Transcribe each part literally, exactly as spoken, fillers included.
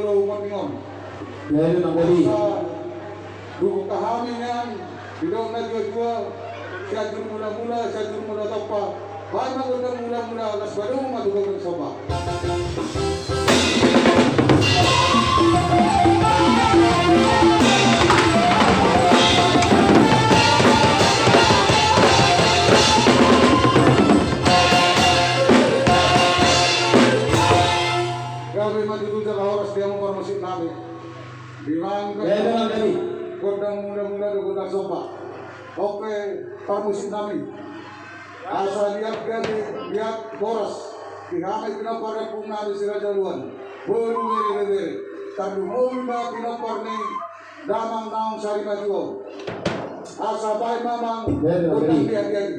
jolo umur ningon. Jadi nang bodi. Dukung hami nian, didok na dua-dua, Sianjur Mula-mula, Sianjur Mula Tompa. Baen ma gondang mula-mula, las badomu ma tu gondang somba. Gabe ma tutu jala horas di hamu parmusik nami. Di mangga. Gondang mula-mula do gondang somba. Oke, parmusik nami. Asa liat gati, liat boras. Di hami pinompar ni ompung nami Si Raja Uluan. Boru bere bere. Tarlumobi ma pinompar ni damang naung sari maju. Asa baen ma amang. Bere bere. Gondang liat gati.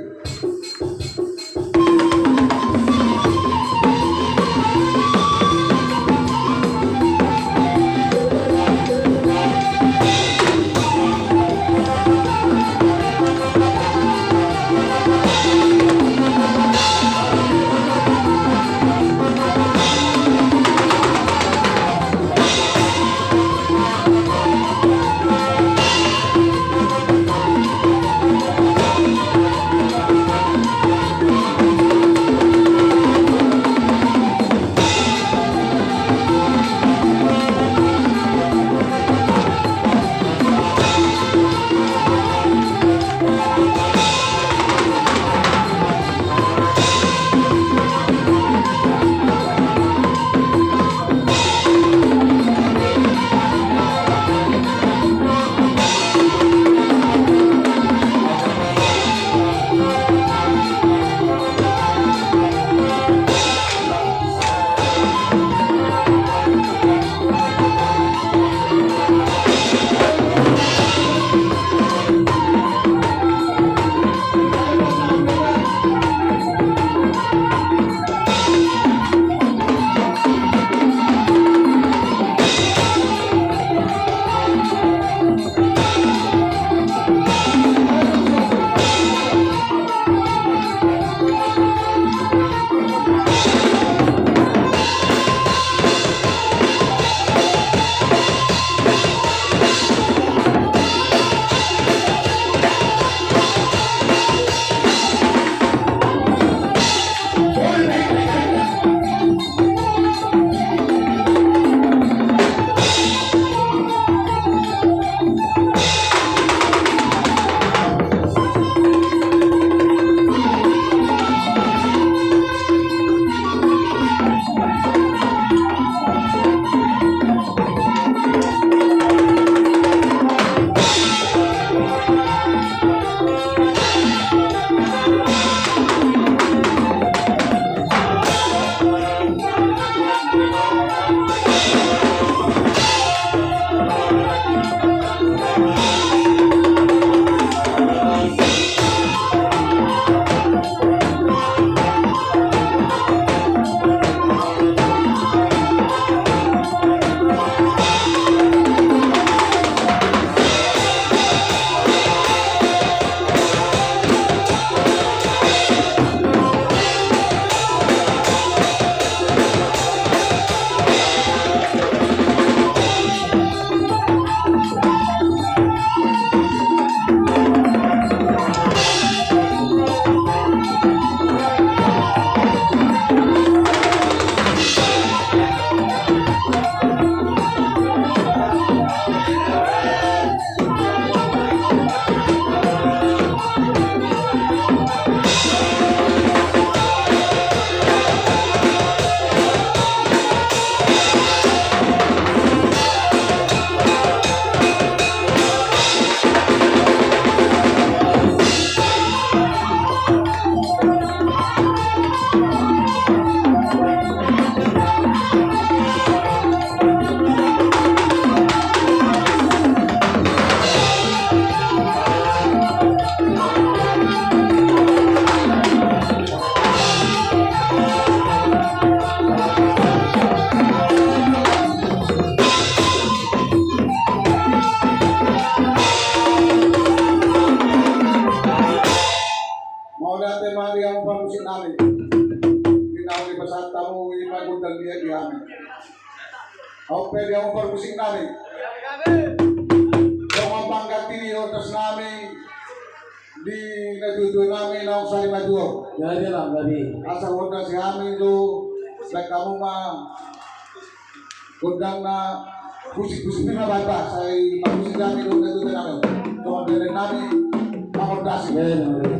Parmusik nami. Di naung dipasahat hamu i ma gondang dia di hami. Au pe di hamu parmusik nami. Songon pangganti ni hordas nami di natuatua nami naung sari matua. Jadi lah, jadi. Asa hordasi hami do, baen hamu ma gondang na musik-musik na baen ba, sai parmusik nami do natuatua nami. Songon dia nami, pangordasi. Jadi, jadi.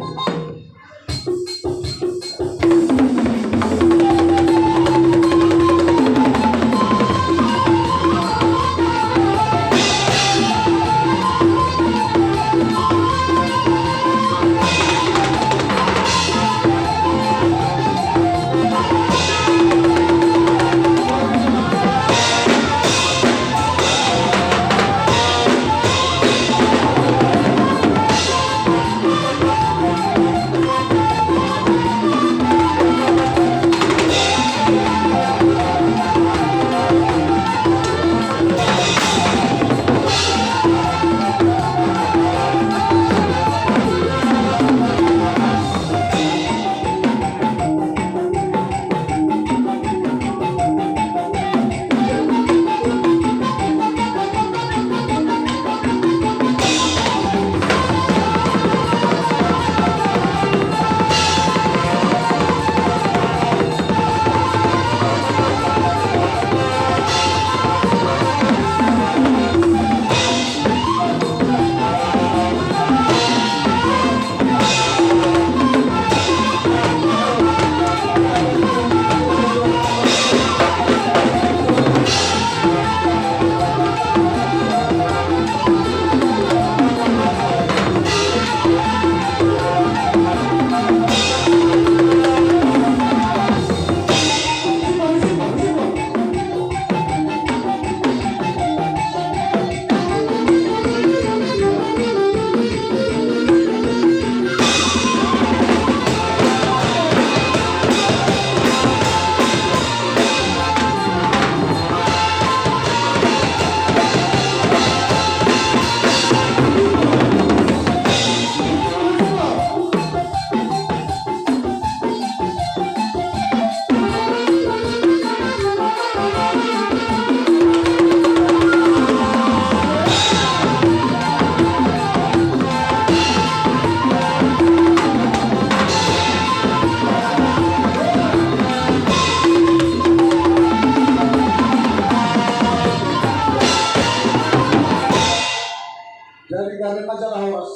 Jadi gabe ma jala horas.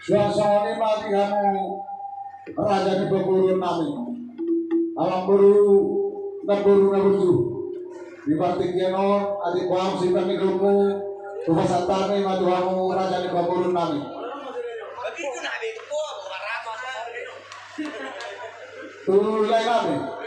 Suang songon i ma di hamu raja ni pamoruon nami, amangboru, namboru na burju. Di partingkian on, atik boha muse pangidoanmu, hupasahat hami ma tu hamu raja ni pamoruon nami. Tu lae nami.